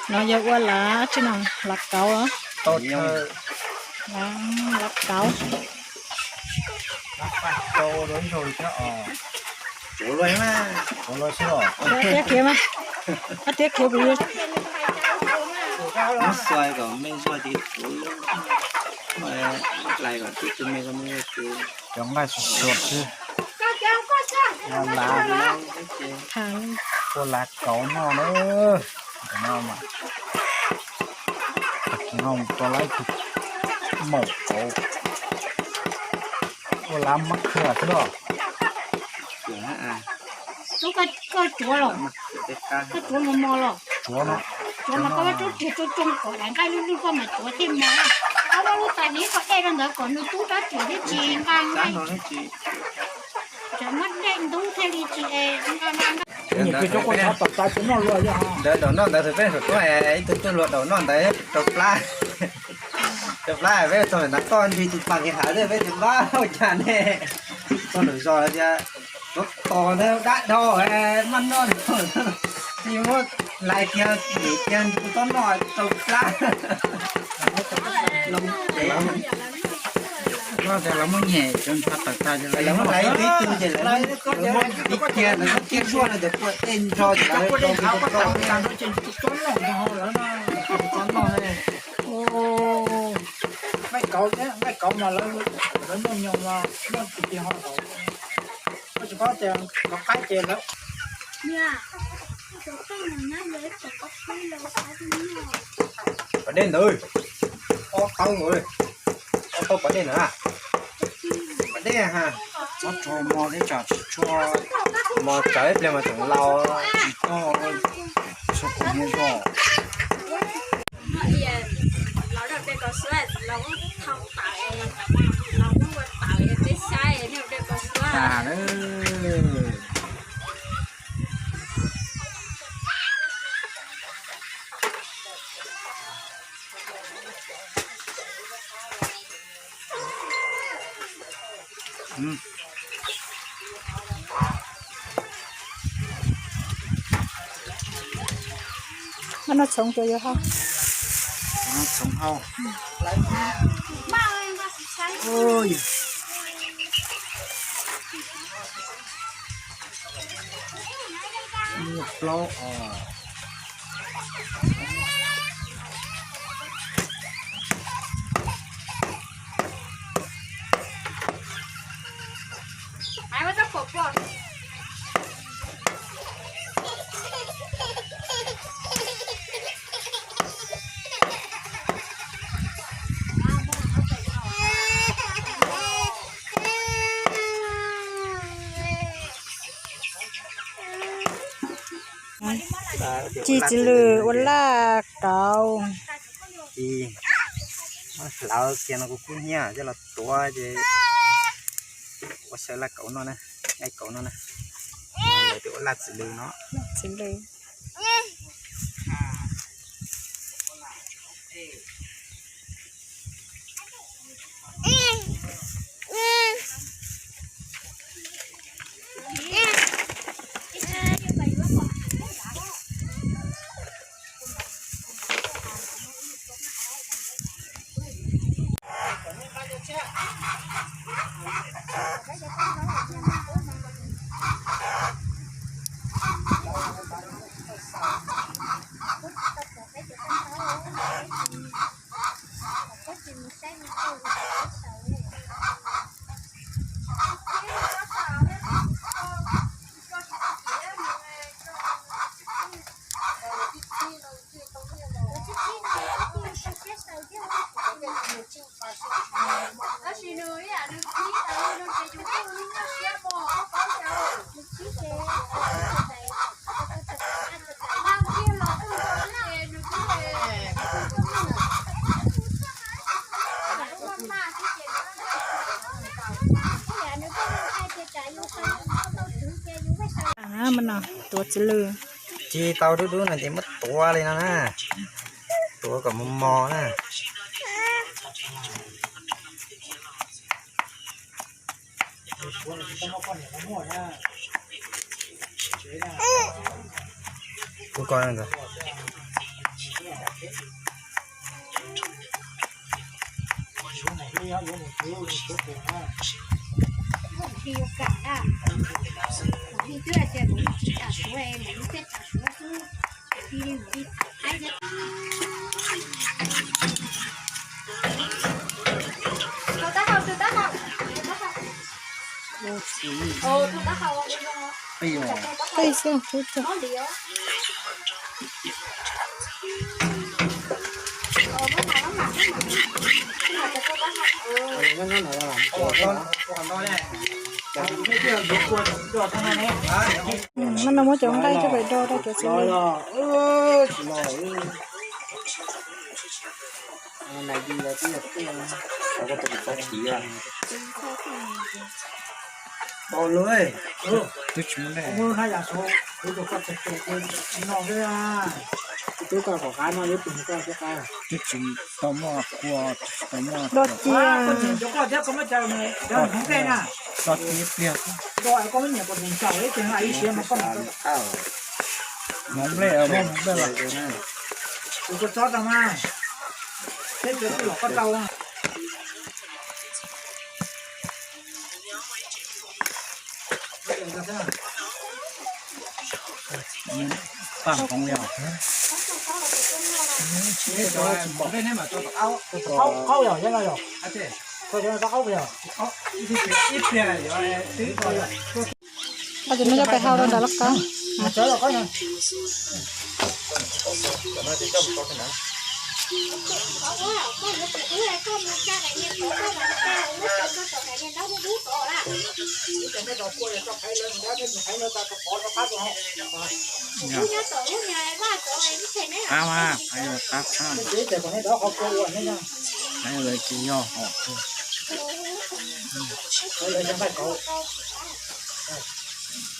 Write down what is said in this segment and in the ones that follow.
No yog ua lav tsi no, lav kauv. Lav kauv. Tiav khiav mas, tiav khiav kuv. Cov nqaij suav suav xwb. Ua lav kauv noj na. Tua lawv tus maum kauv. Ua lav mab khwb xwb los. Koj tsuav los, koj tsuav mos mos los. Tsuav no, tsuav mas koj muab rub riag tsoo tsoo kom daim nqaij lwj lwj koj mam tsuav thiaj mos. Koj muab lub tais hniav koj dej rau ntawd kom nws tub rab riam thiab tsis nqa nqaij. Tsam muab dej ntub thiaj li tsis nqa nqaij. Ntawd daum noj ntawd tus peb saum tuab, ib tug tug hluas daum noj ntawd rau plab. Rau plab peb txog ntawm toj nrig tus pas kev hav peb tus plab ua cas ne. Txog lwm zos tias tuav tos ntawd dab dhau maj noj. Tsis muab lais kiag nim kiag nrig tus toj noj rau plab. Lawv muab nyem cov ntshav tawm tas, lawv muab lais ib tug ces lawv muab ib kiag, lawv muab kiag zuaj no ces kua dej nrog ces lawv rau tus toj. Nqaij kauv, nqaij kauv mas lawv, lawv muaj nyoos mas muaj tsis tsis ho tau. Koj tsis paub tias kauv qaib ces lawv. Pas dej ntawd, ob tauv, ob tauv pas dej ntawd. Pas dej ha. Txhob tso mos thiab tsam tsis tshua, mos tsawv ib pliag mas tseem laus. Tsis tau, tsis tshua kom nyiaj zog. Maj noj txhoov rau yuav hau. Txhoov hau. Plaub os. Ci txiv lws ua laj kauv. Ci, hlawv kiag no kuv kub hnyiab coj los tuav ces ua xyaw laj kauv noj na, nqaij kauv noj na. Lawv tias ua laj txiv lws no. Txiv lws. Tuav txiv lws. Ci tau dub dub no ces muab tuav li no na. Tuav kom mos mos na. Kuv ko ntawd. Mas no muab cov nqaij coj pem do rau cov txiv neej. Twb tsis muaj dej. Twb tsis tau muaj kua, tsis tau muaj. Do cia. Do cia pliag. Hmoov nplej, muaj hmoov nplej los. Paj hmoov yog. Qaub yog, yog no yog. Qaub yog. Ib pliag, ib pliag. Tus no coj pem hau rau ntawm lub qab. Qab mas, qab mas, qab mas. Lawv tsis yog hom.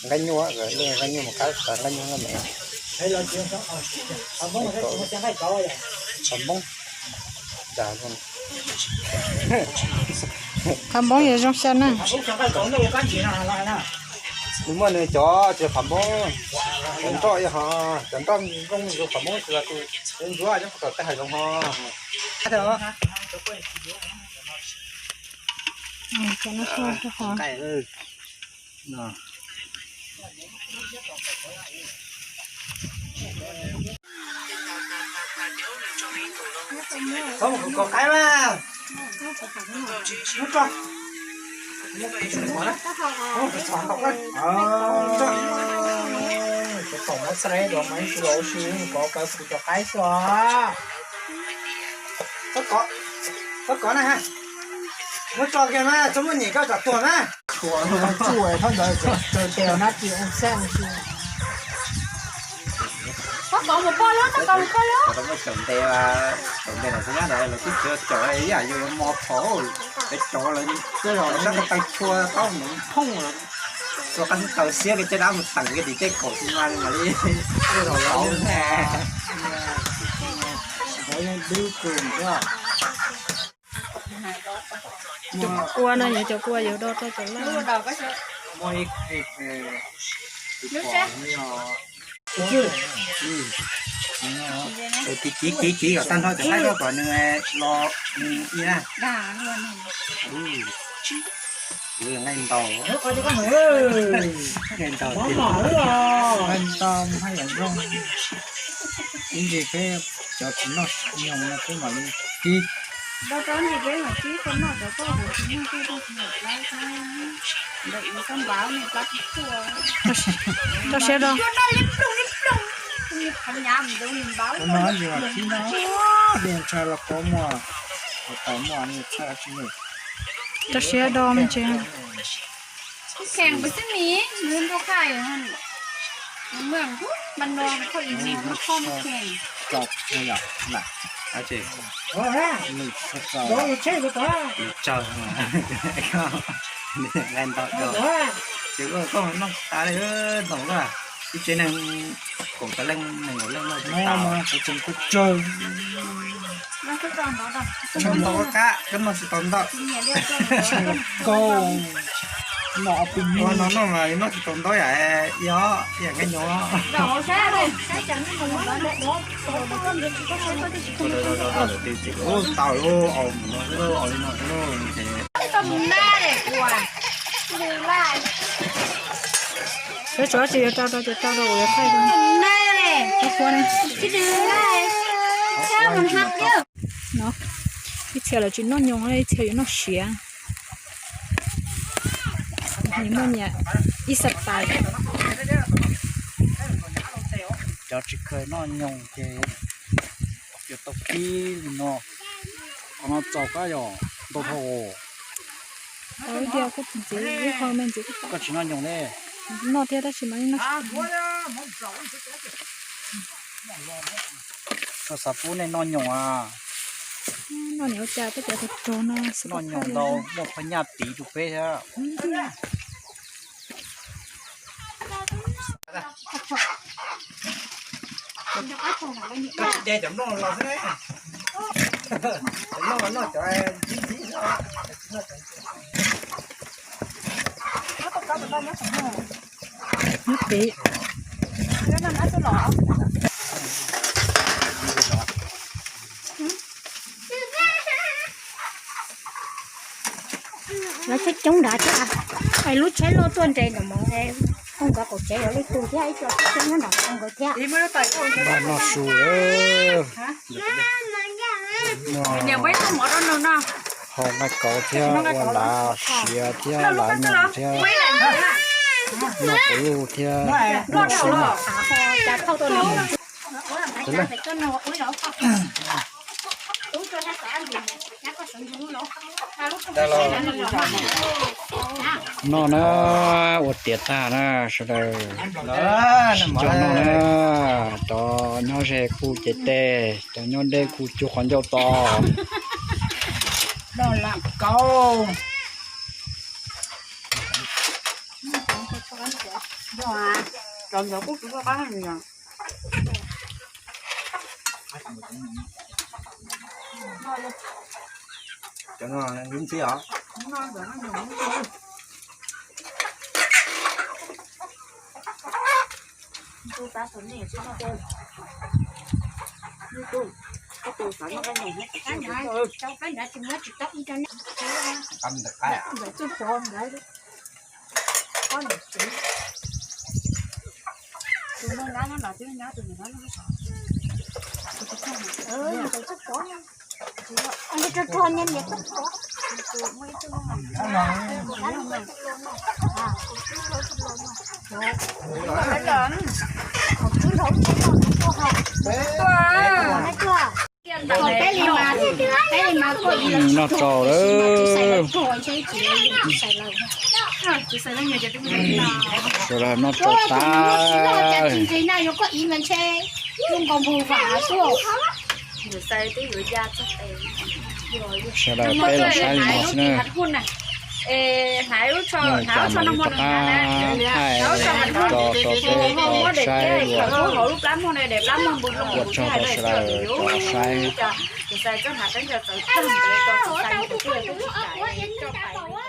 Nqaij nyuj, nqaij nyuj mus qab, nqaij nyuj me. Qhov npoob, qhov npoob yog zoo xya na. Nws muaj nws cov tsis qhov npoob, cov nroj ib ho, cov nroj zoo zoo qhov npoob tsis los tus ntsuab nyob puag tom tej hav zoov ho. Txhob mus kov qaib mas. Muab tso. Txhob kov mas, txhob kov na ha. Muab tso kiag mas, txhob muab nyem koj tsam tuag na. Tsuj thab ntawd tsaws tes na, tsis ua xeeb. Txhob kov mus pog lawm, txhob kov mus pog lawm. Tau muaj caum ntes, caum ntes los xwb na, los twb tsis caum ib yam yus mos phom, peb cov lawv twb los sab ko taw tshua taub mus phooj los, ua qab xib taws xiab kiag caj dab mus teem kiag tim tej kaum xi mas li mam li los laus ne. Cov kua no yog cov kua yuav do rau cov laj. Kiv kiv kiv kiv kom tag nrho cov qaib kom nws los nws i na. Nqaij ntaus, nqaij ntaus, nqaij ntaus haj yam zoo. Ib ntsis peb cov tsis noj nyoos no peb mam li kib. Rau siab rau. Rau siab rau me ntsis. Nqaij ntaus, ces koj noj tas li, ntaus koj. Ib tsev neeg kaum tawm leej, nees nkaum leej noj tsis tas. Kuv tseem koj tsawg. Ntaus koj qab, koj noj tsis tau ntau. Koj noj, no noj mas noj tsis tau ntau yam, yog yam nqaij nyuj. Cov tsis yuav rau rau ces rau rau, yuav thaij rau. No, ib txhia lawv tsis noj nyoos, ib txhia yuav noj siav. Nws muaj nyiam ib xab tais. Cov tsis kheev noj nyoos ces yuav tau kib li no. Qhov no txaus kab yom, ntau dhau. Ib diav koj txiv ntxiv ib qho me ntxiv. Koj tsis noj nyoos ne? Noj thiab tab sis mas noj. Koj xav pub nej noj nyoos a? Noj niam ua cas tej cov rog rog no xav noj nyoos ntau muaj phaj nyaj tiv rau peb thiab. Nyob pem. Lawv coob coob nrad thiab. Lub tsheb loj tuaj nres ntawm mus, ua nkawd qaum tsev yuav li tus thiab, ib co coob nyob nram ua nkawd thiab. Noj su, hau nqaij kauv thiab ua lav siav thiab lav nyoos thiab noj kuv luj thiab noj su. Noj na, ua tiav tag na sawv daws. Sib cog noj na, cov nyob ze kuj cev tes, cov nyob deb kuj cug qhov ncauj to. Noj tsau lawm. Sawv daws noj tsau tas. Sawv daws peb los saib li no xwb na. Noj cas mam li rov qab thaij tso rau peb tau saib dua. Ua tsaug rau sawv daws tau saib.